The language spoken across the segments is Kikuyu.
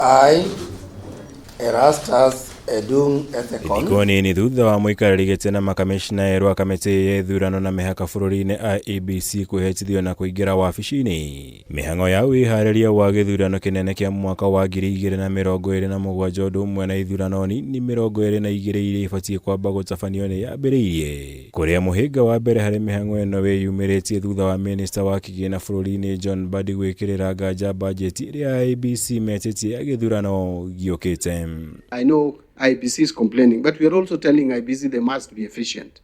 I, Erastus Edung Ethekon. Thikũ nini thutha wa mũikarĩri gĩtĩ na makamishna erũ a kamĩtĩ ya ithurano na mĩhaka bũrũri-inĩ IEBC kwĩhĩtithio na kũingĩra wabici-inĩ, mĩhang'o ya wĩharĩria wa gĩthurano kĩnene kĩa mwaka wa 2027 ũndũ ũmwe na ithurano nini 22 iria ibatiĩ kwamba gũtabanio nĩ yambĩrĩirie, kũrĩa mũhĩnga wa mbere harĩ mĩhang'o ĩno wĩyumĩrĩtie thutha wa mĩnĩsta wa kĩgĩna bũrũri-inĩ John Mbadi gwĩkĩrĩra nganja bajeti ĩrĩa IEBC metĩtie ya gĩthurano gĩũkĩte. I know IEBC is complaining, but we are also telling IEBC they must be efficient.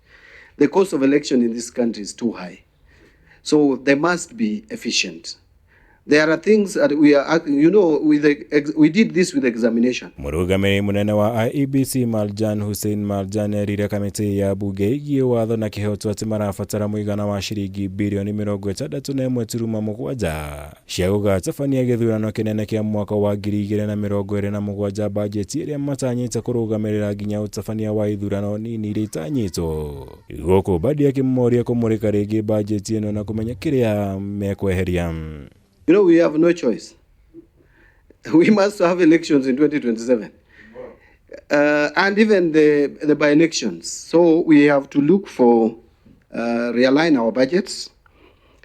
The cost of election in this country is too high. So they must be efficient. There are things that we are, you know, with the, we did this with examination. Mũrũgamĩrĩri mũnene wa IEBC Marjan Hussein Marjan erire kamĩtĩ ya bunge ĩgiĩ watho na kĩhooto atĩ marabatara mũigana wa ciringi birioni 61.7 cia gũgatabania gĩthurano kĩnene kĩa mwaka wa 2027, bajeti ĩrĩa matanyĩte kũrũgamĩrĩra nginya ũtabania wa ithurano nini iria itanyĩtwo, gũkũ Mbadi akĩmoria kũmũrĩka rĩngĩ bajeti ĩno na kũmenya kĩrĩa mekweheria. We have no choice. We must have elections in 2027. And even the by-elections. So we have to look for, realign our budgets.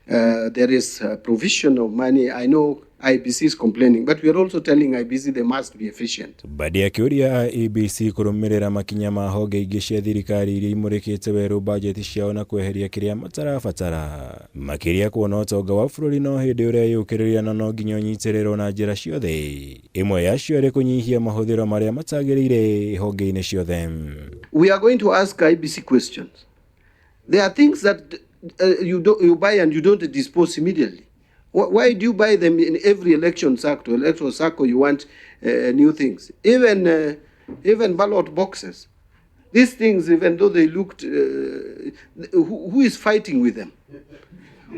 There is a provision of money. I know IEBC is complaining, but we are also telling IEBC they must be efficient. Mbadi akĩũria IEBC kũrũmĩrĩra makinya ma honge ingĩ cia thirikari iria imũrĩkĩte werũ bajeti ciao na kweheria kĩrĩa matarabatara, makĩria kuona ũtonga wa bũrũri no hĩndĩ ũreyũkĩrĩria na no nginya ũnyitĩrĩrwo na njĩra ciothe, ĩmwe yacio ĩrĩ kũnyihia mahũthĩro marĩa matagĩrĩire honge-inĩ ciothe. We are going to ask IEBC questions. There are things that you, do, you buy and you don't dispose immediately. Why do you buy them in every election cycle? Electoral cycle, you want new things. Even ballot boxes. These things, even though they looked, who is fighting with them?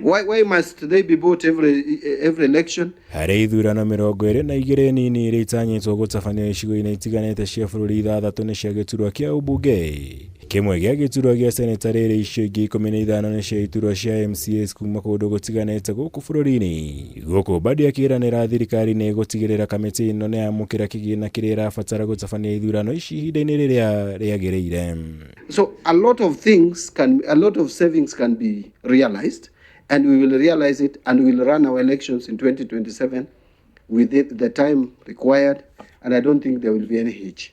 Why must they be bought every election? Harĩ ithurano 22 nini iria itanyĩtwo gũtabanio icigo-inĩ itiganĩte cia bũrũri, ithathatũ nĩ cia gĩturwa kĩa ũmbunge, kĩmwe gĩa gĩturwa gĩa seneta, rĩrĩ icio ingĩ 15 nĩ cia iturwa cia MCAs kuma kũndũ gũtiganĩte gũkũ bũrũri-inĩ, gũkũ Mbadi akĩranĩra thirikari nĩ ĩgũtigĩrĩra kamĩtĩ ĩno nĩ yamũkĩra kĩgĩna kĩrĩa ĩrabatara gũtabania ithurano ici ihinda-inĩ rĩrĩa rĩagĩrĩire. So a lot of things can, a lot of savings can be realized, and we will realize it, and we will run our elections in 2027 within the time required, and I don't think there will be any hitch.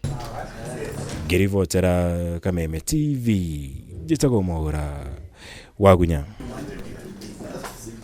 Ngĩribotera Kameme TV, njĩtagwo Mwaũra Wagunya.